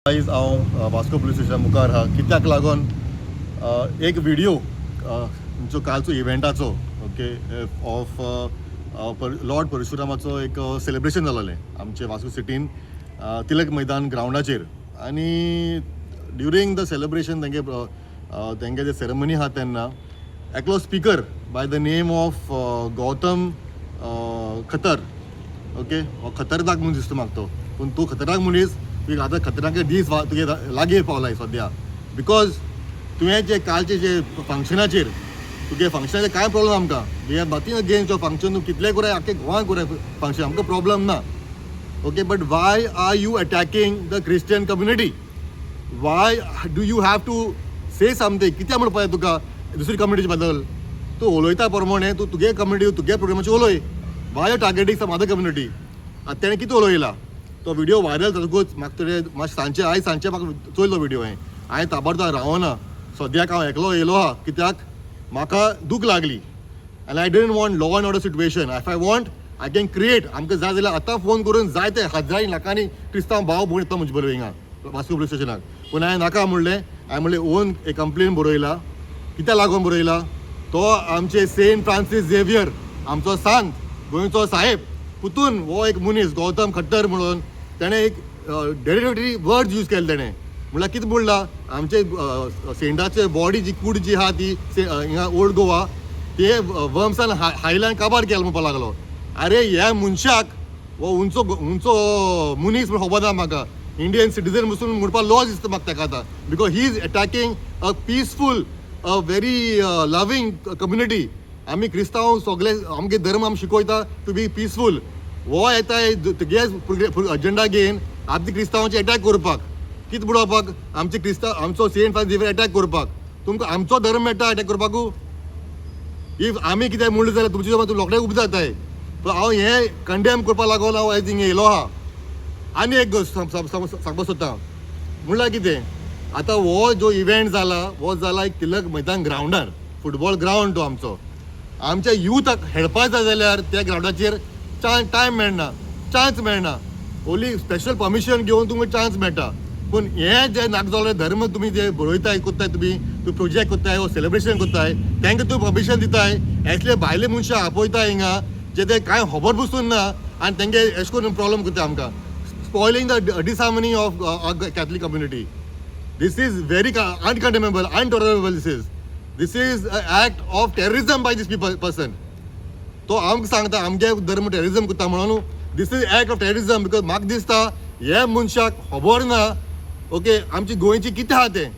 आयज हांव वास्को पुलीस स्टेशना मुखार आहा. कित्याक लागून एक व्हिडियो जो कालचो इव्हेंटाचो, ओके, ऑफ लॉर्ड परशुरामाचो एक सेलिब्रेशन जालेलें आमचे वास्को सिटीन तिलक मैदान ग्रावंडाचेर. आनी ड्युरींग the celebration तेंगे तेंगे जे सेरेमनी आहा तेन्ना एकलो speaker by the name of Gautam Khatar, okay, हो खतरनाक मनीस दिसता म्हाका तो. पूण तूं खतरनाक मनीस, तुगे आतां खतरनाक दीस तुगे लागीं पावलाय सद्या, because तुवें जे कालचे जे फंक्शनाचेर, तुगे फंक्शनाचेर कांय प्रॉब्लम आमकां, we have nothing against your function. तूं कितलें कराय, आख्खे गोंयांत कराय फंक्शन, आमकां प्रॉब्लम ना, okay. But why are you attacking the Christian community? Why do you have to say something? कित्याक म्हणपा तुका दुसरी कम्युनिटी बद्दल तूं उलयता प्रमाणे तूं तुगे कम्युनिटी, तुगे प्रोग्रामाचेर उलय. Why you targeting some other community? आतां तेणें कितें उलयला तो व्हिडिओ व्हायरल जातकूच म्हाका तुजें मातशें सांजचे, आयज सांजचे म्हाका चोयलो व्हिडिओ. हांवें हांवें ताबडतोब रावना, सद्याक हांव एकलो येयलो आहा, कित्याक म्हाका दूख लागली आनी I didn't want law and order situation. If I want, I can create. आमकां जाय जाल्यार आतां फोन करून जायते हजारांनी लाखांनी क्रिस्तांव भाव भयण येता म्हजे बरोबर हिंगा वास्को पुलीस स्टेशनाक. पूण हांवें नाका म्हणलें. हांवें म्हणलें, ओन एक कंप्लेन बरयला. कित्याक लागून बरयला? तो आमचे सेंट फ्रांसीस झेवियर, आमचो सांत, गोंयचो साहेब पुतून हो एक मनीस गौतम खट्टर म्हणून तेणें एक डेरोगेटरी वर्ड्स यूज केले. तेणें म्हणल्यार कितें म्हणला, आमचे सेंटाचे बॉडी जी कूड जी आहा ती हिंगा ओल्ड गोवा ते वर्म्सान हायल्यान काबार केला म्हणपाक लागलो. अरे, ह्या मनशाक हो उंचो उंचो मनीस म्हण खबर ना म्हाका. इंडियन सिटीजन पसून म्हणपाक लॉज दिसता म्हाका ताका आतां, because he is attacking a peaceful, a very loving community. आमी क्रिस्तांव सगळे आमगे धर्म आमी शिकयता टू बी पिसफूल. हो येता तुगे अजेंडा घेवन आमचे क्रिस्तांवाचे अटॅक करपाक, कितें बुडोवपाक आमचे क्रिस्तांव, आमचो सेंट फ्रांसीस अटॅक करपाक. तुमकां आमचो धर्म मेळटा अटॅक करपाकू? If आमी कितें म्हणलें जाल्यार तुमचे तूं रोखडे उबे जाताय. पूण हांव हें कंडेम करपाक लागून हांव आयज हिंगा येयलो आहा. आनी एक गोश्ट सांगपाक सोदता, म्हणल्यार कितें, आतां हो जो इव्हेंट जाला हो जाला एक तिलक मैदान ग्रावंडार, फुटबॉल ग्रावंड तो आमचो. आमच्या युथाक खेळपाक जाय जाल्यार त्या ग्रावंडाचेर टायम मेळना, चान्स मेळना. ओनली स्पेशल परमिशन घेवन तुमकां चान्स मेळटा. पूण हे जे नाका जाल्ले धर्म तुमी जे बरयताय, करताय, तुमी तूं प्रोजेक्ट करताय वो सेलिब्रेशन करताय, तांकां तूं परमिशन दिताय. असले भायले मनशां आपयताय हिंगा, जे ते कांय खबर पसून ना आनी तेंगे एशें करून प्रॉब्लम करता आमकां, spoiling the disharmony of Catholic community. This is very uncondemnable, intolerable. This is an act of terrorism by this people person. तो आमकां सांगता आमगे धर्म टेररिझम करता म्हणून. This is act of terrorism, because म्हाका दिसता हे मनशाक खबर ना, ओके, आमची गोंयची कितें आहा तें,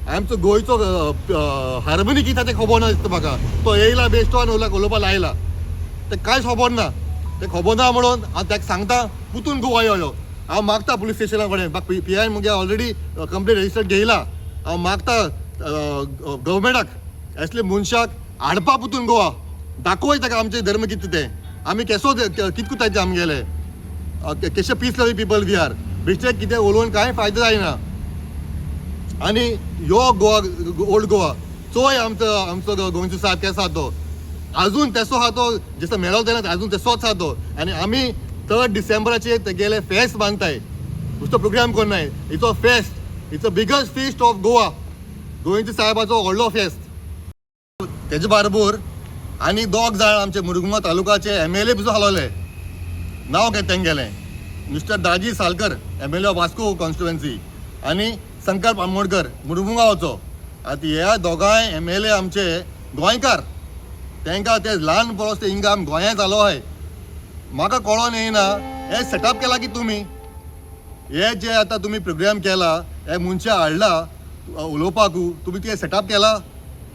आमचो गोंयचो हार्मनी कितें आहा तें खबर ना दिसता म्हाका. तो येयला बेश्टो आनी उलोवपाक लायला, तें कांयच खबर ना. तें खबर ना म्हणून हांव ताका सांगता, पुतून गोवा यो. हांव मागता पुलीस स्टेशना कडेन, पी I मुगे ऑलरेडी कंप्लेन रजिस्टर्ड घेयला. हांव मागता गव्हर्मेंटाक, असले मनशाक हाडपा पुतून गोवा, दाखोवय ताका आमचे धर्म कितें तें, आमी केसो कितें करताय ते, आमगेले केशे peace loving people we are. बेश्टे कितें उलोवन कांय फायदो जायना. आनी यो गोवा, ओल्ड गोवा चोय, आमचो गोंयचो साथ केसो आहा तो, अजून तेसो आहा तो, जसो मेळो तेन्ना अजून तेसोच आहा तो. आनी आमी थर्ड डिसेंबराचेर तेगेले फेस्त बांदताय, नुस्तो प्रोग्राम करनाय. It's a fest, it's a biggest feast of Goa. गोंयच्या साहेबाचो व्हडलो फेस्त. तेजे बारबोर आनी दोग जाण आमचे मुरगुमा तालुकाचे एमएलए पसून हालोले. नांव घेत तेंगेलें, mister Daji Salkar, MLA of Vasco constituency, आनी संकल्प आमोणकर, मुरमुगांवचो. आतां ह्या दोगांय एमएलए आमचे गोंयकार, तांकां ते ल्हान परस ते हिंगा गोंयांत जालो आहाय. म्हाका कळोन येयना, हे सेटअप केला की तुमी हे जे आतां तुमी प्रोग्राम केला, हे मनशां हाडला उलोवपाकू, तुमी ते सेटअप केला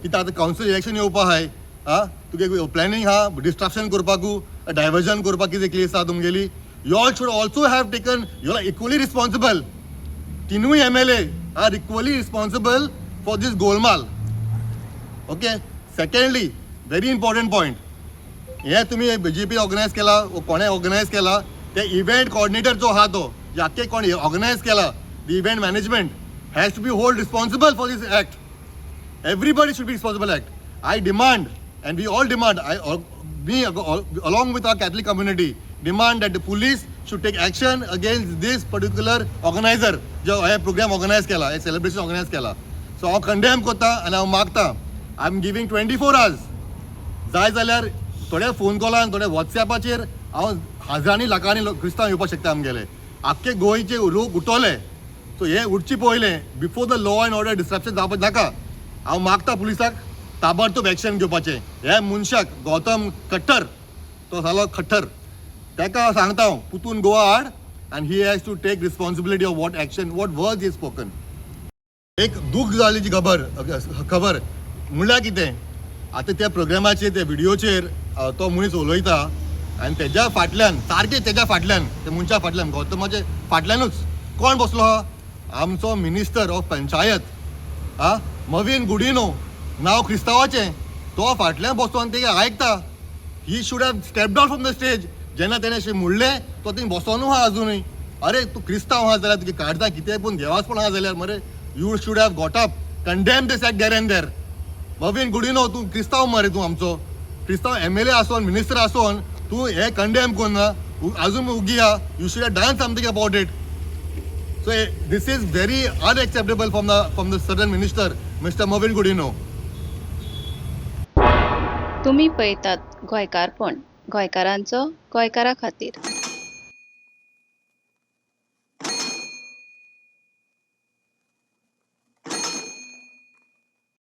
कित्याक? आतां कावन्सील इलेक्शन येवपा आहाय. आं, तुगे प्लॅनिंग आहा डिस्ट्रक्शन करपाकू, डायवर्जन करपाक कितें केस आहा तुमगेली? You all should also have taken, you are equally responsible. तिनूय MLA are equally responsible for this Golmaal, okay. Secondly, very important point, हे तुमी बीजेपी ऑर्गनायज केला वो कोणें ऑर्गनायज केला, ते इव्हेंट कॉर्डिनेटर जो आहा, तो जे आख्खे कोण ऑर्गनायज केला, the event management has to be hold responsible for this act. Everybody should be responsible act. I demand, and we all demand, I, me along with our Catholic community, demand that the police should take action against this particular organizer जो हे programme organise केला, हे celebration organise केला. So हांव condemn करता आनी हांव मागता, I am giving 24 hours. जाय जाल्यार थोड्या फोन कॉलान, थोड्या वॉट्सॅपाचेर हांव हजारांनी लाखांनी लोक क्रिस्तांव येवपाक शकता. आमगेले आख्खे गोंयचे लोक उठवले. सो हे उठचे पयलें, before the law and order disruption जावपाक नाका, हांव मागता पुलिसाक ताबडतोब एक्शन घेवपाचें. ह्या मनशाक, गौतम खट्टर, तो जालो खट्टर, ताका सांगता हांव पुतून गोवा हाड आनी he has to take responsibility of what action, what words he spoken. एक दूख जाल्ली खबर. खबर म्हणल्यार कितें, आतां त्या प्रोग्रामाचेर, त्या व्हिडियोचेर तो मनीस उलयता आनी तेज्या फाटल्यान, सारकें तेज्या फाटल्यान, त्या मनशा फाटल्यान, गौतमाच्या फाटल्यानूच कोण बसलो आहा? आमचो मिनिस्टर ऑफ पंचायत आ मवीन गुडिनो. नांव क्रिस्तांवाचें. तो फाटल्यान बसतो आनी तेगे आयकता. He should have step down from the stage. जेन्ना तेणें अशें म्हणलें, तो थंय बसोनू आहा अजुनूय. अरे, तूं क्रिस्तांव आहा जाल्यार तुगे काडटा कितें, पूण देवासपण आहा जाल्यार मरे, you should have got up, condemn this act there and there. मवीन गुडिनो, तूं क्रिस्तांव मरे. तूं आमचो क्रिस्तांव एमएलए आसोन, मिनिस्टर आसोन तूं हें कंडेम करना, अजून उगी आहा. You should have done something about it. So this is very unacceptable from the southern minister, Mister Mauvin Godinho. तुमी पळयतात गोंयकारपण, गोंयकारांचो गोंयकारा खातीर.